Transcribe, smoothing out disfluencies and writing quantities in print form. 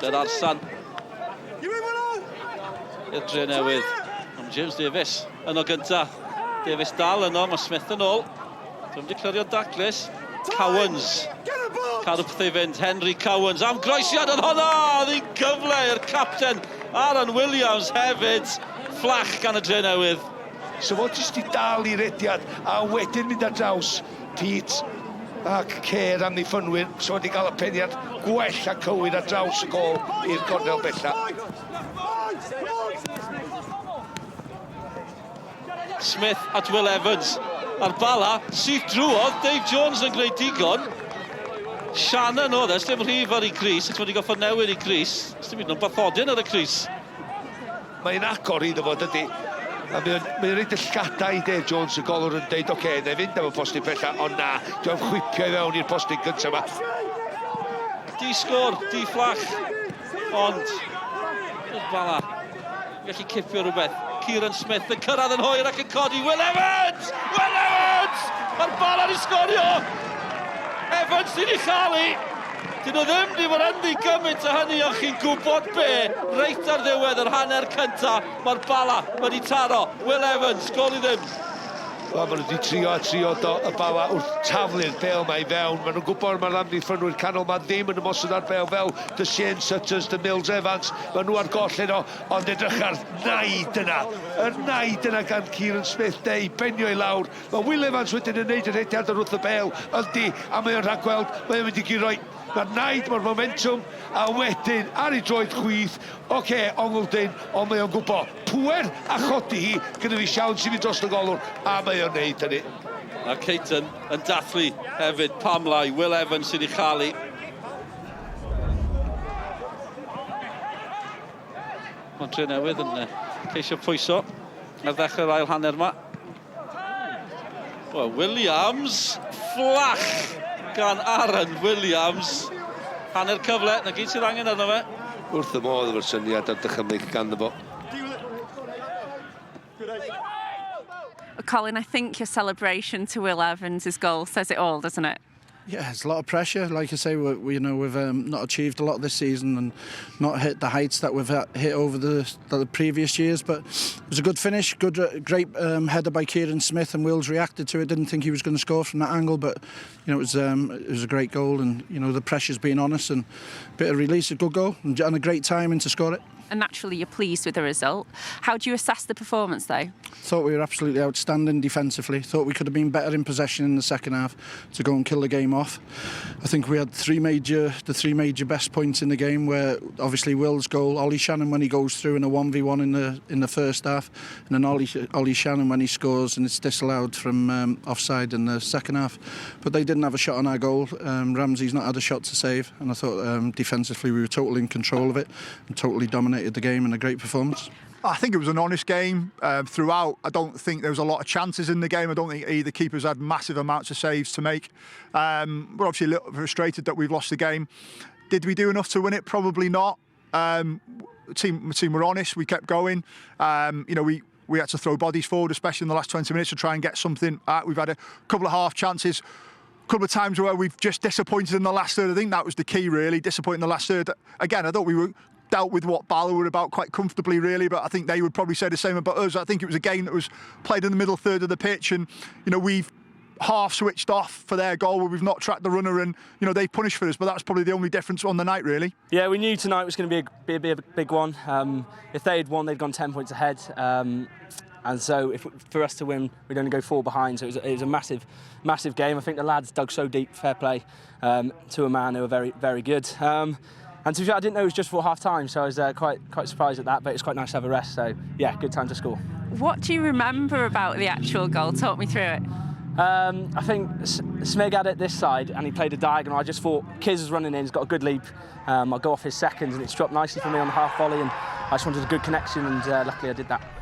Yr arsan i'r dre newydd. Ond James Davies yno gynta. Davies dal yno, mae Smith yn ôl. Dwi'n wedi clirio daclus. Cowans. Cadw pethau i fynd. Henry Cowans am groesiad oedd hwnna! Oedd hi'n gyfle i'r capten Aaron Williams hefyd. Fflach gan y dre newydd. So fo jyst i dal i rediad a wedyn mynd ar draws Pete ac Kerr amddiffynwyr. So wedi cael y peniad gwell a cywir ar draws y gol i'r gornel bella. Smith at Will Evans. A'r bala syth drwodd, Dave Jones yn gwneud digon. Shannon oedd e, dim rhif ar ei crys, ac wedi goffod newid i crys. Dim hyd yn oed bathodyn ar y crys. Mae'n agor iddo fo, dydy. A mae o'n mae o'n roid y llgada i Dave Jones, y golwr yn deud, oce, okay, na i fynd am y postyn pella, ond na, dwi am chwipio i fewn i'r postyn gyntaf yma. Di sgôr, di fflach, ond i'r Bala gallu cipio rhywbeth. Kieran Smith yn cyrraedd yn hwyr ac yn codi. Will Evans! Will Evans! Mae'r Bala wedi sgorio! Evans sy'n ei chael i! Dyn nhw ddim wedi bod ynddi gymaint o hynny, ond chi'n gwybod be? Reit ar ddiwedd yr hanner cynta, mae'r Bala wedi taro. Will Evans, gol i ddim. Wel, maen nhw wedi trio a trio do y Bala wrth taflu'r bêl 'ma i fewn. Maen nhw'n gwybod mae'r amddiffynwyr canol 'ma ddim yn ymosod ar bêl fel dy Shane Sutters, dy Mills Evans. Maen nhw ar goll heno, ond edrych ar naid yna. Yr naid yna gan Kieran Smith, de, i benio i lawr. Mae Will Evans wedyn yn neud y rhediad ar wrth y bêl, yndi, a mae o'n rhagweld, mae o'n mynd i guro. Mae'r naid, mae'r momentum, a wedyn ar ei droed chwith, oce, ongl dynn, ond mae o'n gwybod. Pŵer a chodi hi, gyda fi siawns i fynd dros y golwr, a mae o'n neud hynny. A Caton yn dathlu hefyd, pam lai, Will Evans sydd i chael hi. Mae Drenewydd yn ceisio pwyso ar ddechrau'r ail hanner yma. Well, Williams, fflach gan Aaron Williams. Hanner cyfle, na gyd sydd angen arno fe. Wrth y modd efo'r syniad a'r dychymyg ganddo fo. Colin, I think your celebration to Will Evans' goal says it all, doesn't it? Yeah, it's a lot of pressure. Like I say, we, we you know we've um, not achieved a lot this season and not hit the heights that we've hit over the, the previous years. But it was a good finish, good, uh, great um, header by Kieran Smith, and Wills reacted to it. Didn't think he was going to score from that angle, but you know it was um, it was a great goal, and you know the pressure's been on us, and a bit of release, a good goal, and, and a great timing to score it. And naturally, you're pleased with the result. How do you assess the performance, though? Thought we were absolutely outstanding defensively. Thought we could have been better in possession in the second half to go and kill the game off. I think we had three major, the three major best points in the game where obviously Will's goal, Ollie Shannon when he goes through in a 1v1 in the in the first half, and then Ollie, Ollie Shannon when he scores and it's disallowed from um, offside in the second half. But they didn't have a shot on our goal. Um, Ramsey's not had a shot to save, and I thought um, defensively we were totally in control of it and totally dominated the game and a great performance. I think it was an honest game um, throughout. I don't think there was a lot of chances in the game. I don't think either keepers had massive amounts of saves to make. Um, we're obviously a little frustrated that we've lost the game. Did we do enough to win it? Probably not. Um, team, team were honest. We kept going. Um, you know, we, we had to throw bodies forward, especially in the last 20 minutes, to try and get something. Out. We've had a couple of half chances couple of times where we've just disappointed in the last third. I think that was the key, really, disappointing the last third. Again, I thought we were dealt with what Bala were about quite comfortably, really, but I think they would probably say the same about us. I think it was a game that was played in the middle third of the pitch, and, you know, we've half switched off for their goal where we've not tracked the runner and, you know, they punished for us, but that's probably the only difference on the night, really. Yeah, we knew tonight was going to be a, be a, be a big one. Um, if they had won, they'd gone 10 points ahead. Um, and so if, for us to win, we'd only go four behind. So it was, it was a massive, massive game. I think the lads dug so deep, fair play um, to a man who were very, very good. Um, and to be fair, I didn't know it was just for half time, so I was uh, quite, quite surprised at that, but it's quite nice to have a rest. So yeah, good time to score. What do you remember about the actual goal? Talk me through it. Um, I think Smig had it this side and he played a diagonal. I just thought Kiz is running in, he's got a good leap. Um, I'll go off his seconds and it's dropped nicely for me on the half volley and I just wanted a good connection and uh, luckily I did that.